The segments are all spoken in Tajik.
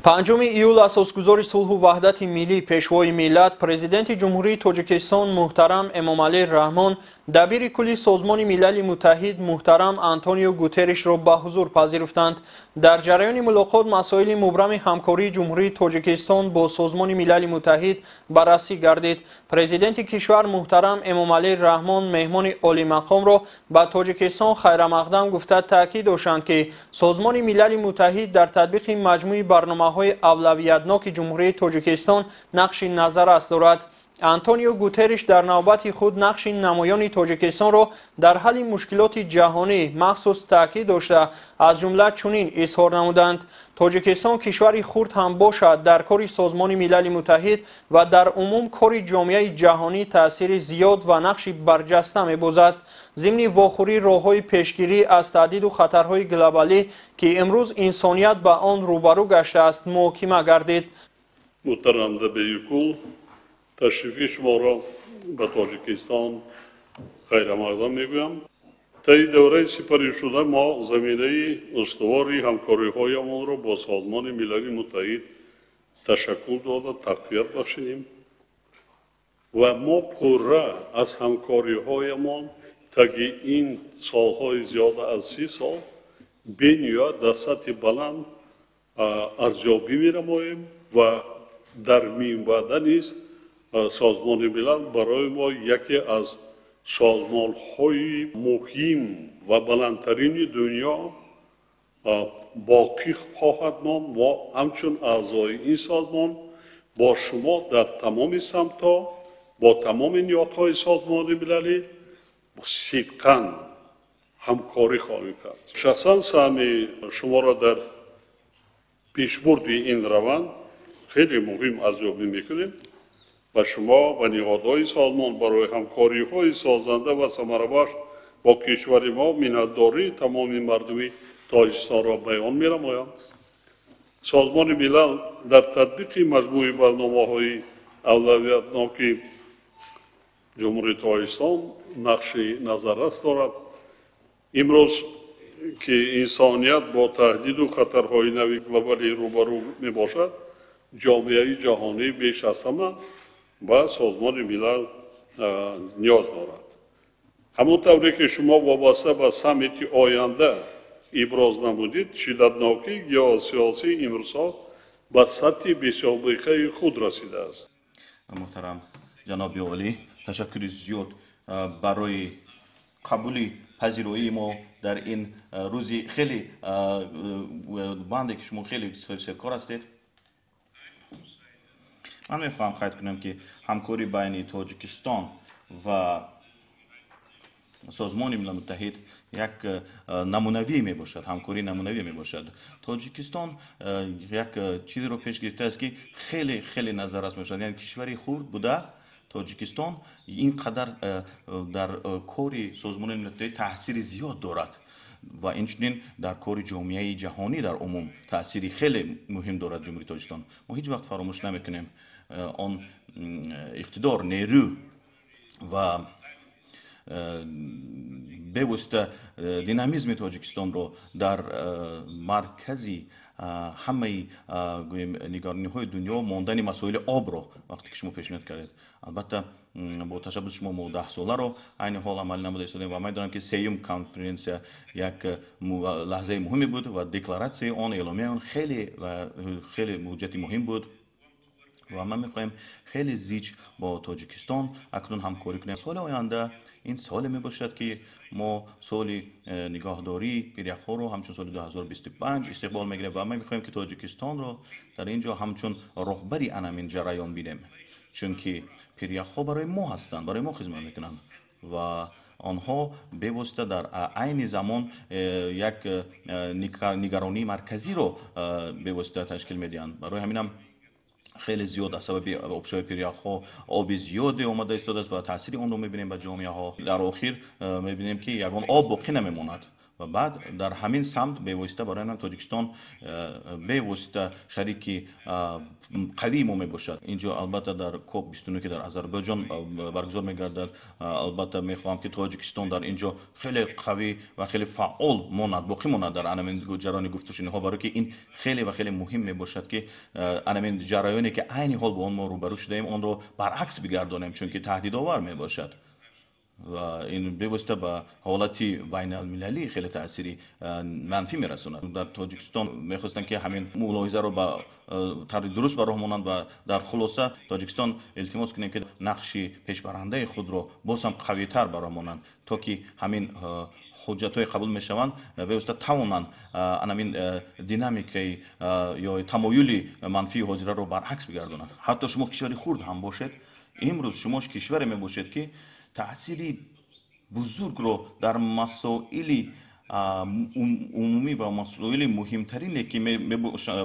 5 июл асосгузори сулҳу ваҳдати миллӣ, пешвои миллат, президенти Ҷумҳурии Тоҷикистон муҳтарам Эмомалӣ Раҳмон дабири кулли Созмони Милали Муттаҳид муҳтарам Антонио Гутерришро ба ҳузур пазируфтанд. Дар ҷараёни мулоқот масоили мубрами ҳамкории Ҷумҳурии Тоҷикистон бо Созмони Милали Муттаҳид баррасӣ гардид. Президенти кишвар муҳтарам Эмомалӣ Раҳмон меҳмони олимақомро ба Тоҷикистон хайрамақдам гуфта таъкид доштанд, ки Созмони Милали Муттаҳид дар татбиқи маҷмӯи барномаҳои авлавиятноки Ҷумҳурии Тоҷикистон нақши назаррас дорад. Антонио Гутерриш дар навбати худ нақши намоёни Тоҷикистонро дар ҳалли мушкилоти ҷаҳонӣ махсус таъкид дошта, аз ҷумла чунин изҳор намуданд: Тоҷикистон кишвари хурд ҳам бошад, дар кори Созмони Милали Муттаҳид ва дар умум кори ҷомеаи ҷаҳонӣ таъсири зиёд ва нақши барҷаста мебозад. Зимни вохӯрӣ роҳҳои пешгирӣ аз таҳдиду хатарҳои глобалӣ, ки имрӯз инсоният ба он рӯбарӯ гаштааст, муҳокима гардид. Муҳтарам дабиркул, ташрифи шуморо ба Тоҷикистон хайрамақдам мегӯям. Таи давраи сипаришуда мо заминаи устувори ҳамкориҳоямонро бо Созмони Милали Муттаҳид ташаккул дода, тақвият бахшидем ва мо пурра аз ҳамкориҳоямон таги ин солҳои зиёда аз 30 сол бениҳоят дар сатҳи баланд арзёбӣ менамоем ва дар минбаъда низ Созмони Милал барои мо яке аз созмонҳои муҳим ва баландтарини дунё боқӣ хоҳад монд. Мо ҳамчун аъзои ин созмон бо шумо дар тамоми самтҳо, бо тамоми ниҳодҳои Созмони Милалӣ сидқан ҳамкорӣ хоҳем кард. Шахсан саҳми шуморо дар пешбурди ин раванд хеле муҳим арзёбӣ мекунем. Ба шумо ва ниҳодҳои созмон барои ҳамкориҳои созанда ва самарабахш бо кишвари мо миннатдории тамоми мардуми Тоҷикистонро баён менамоям. Созмони Милал дар татбиқи маҷмӯи барномаҳои авлавиятноки Ҷумҳурии Тоҷикистон нақши назаррас дорад. Имрӯз ки инсоният бо таҳдиду хатарҳои нави глобалӣ рӯбарӯ мебошад, ҷомеаи ҷаҳонӣ беш аз ҳама ба Созмони Милал ниёз дорад. Ҳамон тавре ки шумо вобаста ба саммити оянда иброз намудид, шиддатнокии геосиёсии имрӯзҳо ба сатҳи бесобиқаи худ расидааст. Муҳтарам ҷаноби олӣ, ташаккури зиёд барои қабули пазироии мо дар ин рӯзи хеле банде ки шумо хеле серкор ҳастед. Ман мехоҳам қайд кунам, ки ҳамкорӣ байни Тоҷикистон ва Созмони Милали Муттаҳид як намунавӣ мебошад, ҳамкории намунавӣ мебошад. Тоҷикистон як чизеро пеш гирифтааст, ки хеле хеле назаррас мебошад. Яъне кишвари хурд буда, Тоҷикистон ин қадар дар кори Созмони Милали Муттаҳид таъсири зиёд дорад ва инчунин дар кори ҷомеаи ҷаҳонӣ дар умум таъсири хеле муҳим дорад Ҷумҳурии Тоҷикистон. Мо ҳеҷ вақт фаромӯш намекунем он иқтидор, нерӯ ва бевосита динамизми Тоҷикистонро дар маркази ҳамаи, гӯем, нигарониҳои дунё мондани масоили обро, вақте ки шумо пешниҳод кардед. Албатта, бо ташаббуси шумо мо 10-соларо айни ҳол амалӣ намуда истодем ва медонам, ки сеюм конференсия як лаҳзаи муҳиме буд ва декларатсияи он, эъломияи он хеле ва хеле ҳуҷҷати муҳим буд ва ман мехоҳем хеле зич бо Тоҷикистон акнун ҳамкорӣ кунем. Соли оянда ин соле мебошад, ки мо соли нигоҳдории пиряхҳоро ҳамчун соли 2025 истиқбол мегирем ва ма мехоҳем, ки Тоҷикистонро дар ин ҷо ҳамчун роҳбари анамин ҷараён бинем, чунки пиряхҳо барои мо ҳастанд, барои мо хизмат мекунанд ва онҳо бевосита дар айни замон як нигаронии марказиро бевосита ташкил медиҳанд. Барои ҳаминам хеле зиёд аз сабаби обшавии пиряхҳо оби зиёде омада истодааст ва таъсири онро мебинем ба ҷомеаҳо. Дар охир мебинем, ки ягон об боқӣ намемонад. Ва баъд дар ҳамин самт бевосита барои ҳам Тоҷикистон бевосита шарики қавии мо мебошад. Инҷо албатта дар КОП 29, ки дар Озарбойҷон баргузор мегардад, албатта мехоҳам, ки Тоҷикистон дар инҷо хеле қавӣ ва хеле фаъол монад, боқӣ монад дар анамин ҷараёни гуфтушуниҳо, барое ки ин хеле ва хеле муҳим мебошад, ки анамин ҷараёне, ки айни ҳол бо он мо рӯбарӯ шудаем, онро баръакс бигардонем, чунки таҳдидовар мебошад ва ин бевосита ба ҳолати байналмилалӣ хеле таъсири манфӣ мерасонад. Дар Тоҷикистон мехостанд, ки ҳамин мулоҳизаро ба тарзи дуруст ба роҳ монанд ва дар хулоса Тоҷикистон илтимос кунем, ки нақши пешбарандаи худро боз ҳам қавитар ба роҳ монанд, то ки ҳамин ҳуҷҷатҳое қабул мешаванд, бевосита тавонанд анамин динамикаи ё тамоюли манфии ҳозираро баръакс бигардонанд. Ҳатто шумо кишвари хурд ҳам бошед, имрӯз шумо кишваре мебошед, ки таъсири бузургро дар масоили умумӣ ва масоили муҳимтарине, ки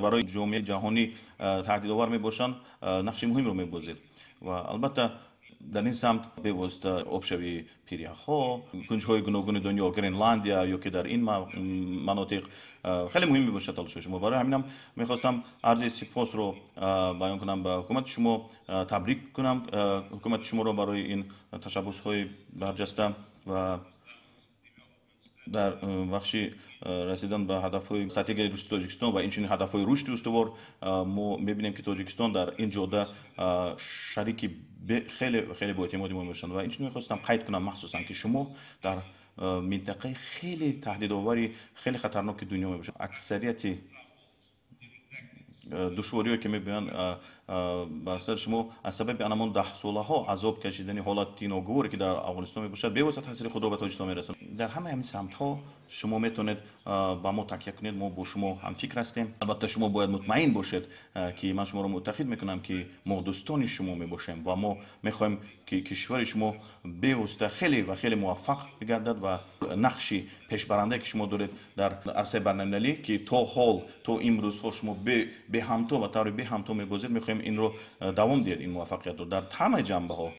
барои ҷомеаи ҷаҳонӣ таҳдидовар мебошанд, нақши муҳимро мебозед. Ва албатта дар ин самт бевосита обшавии пиряхҳо, кунҷҳои гуногуни дунё, Гренландия ё ки дар ин манотиқ хеле муҳим мебошад талошҳои шумо. Барои ҳаминам мехостам арзи сипосро баён кунам ба ҳукумати шумо, табрик кунам ҳукумати шуморо барои ин ташаббусҳои барҷаста ва дар бахши расидан ба ҳадафҳои стратегияи рушди Тоҷикистон ва инчунин ҳадафҳои рушди устувор. Мо мебинем, ки Тоҷикистон дар ин ҷода шарики хеле хеле боэътимоди мо мебошанд. Ва инчунин мехостам қайд кунам махсусан, ки шумо дар минтақаи хеле таҳдидовари, хеле хатарноки дунё мебошад. Аксарияти душвориҳое, ки мебиёянд бар сари шумо, аз сабаби анамон даҳсолаҳо азоб кашидани ҳолати ногуворе, ки дар Афғонистон мебошад, бевосита таъсири худро ба Тоҷикистон мерасонад. Дар ҳамаи ҳамин самтҳо шумо метавонед ба мо такя кунед, мо бо шумо ҳамфикр ҳастем. Албатта шумо бояд мутмаин бошед, ки ман шуморо муттаҳид мекунам, ки мо дӯстони шумо мебошем ва мо мехоҳем, ки кишвари шумо бевосита хеле ва хеле муваффақ бигардад ва нақши пешбарандае, ки шумо доред дар арсаи байналмилалӣ, ки то ҳол, то имрӯзҳо шумо беҳамто, ба таври беҳамто мебозед, мехоҳем инро давом диҳед, ин муваффақиятро дар ҳамаи ҷанбаҳо.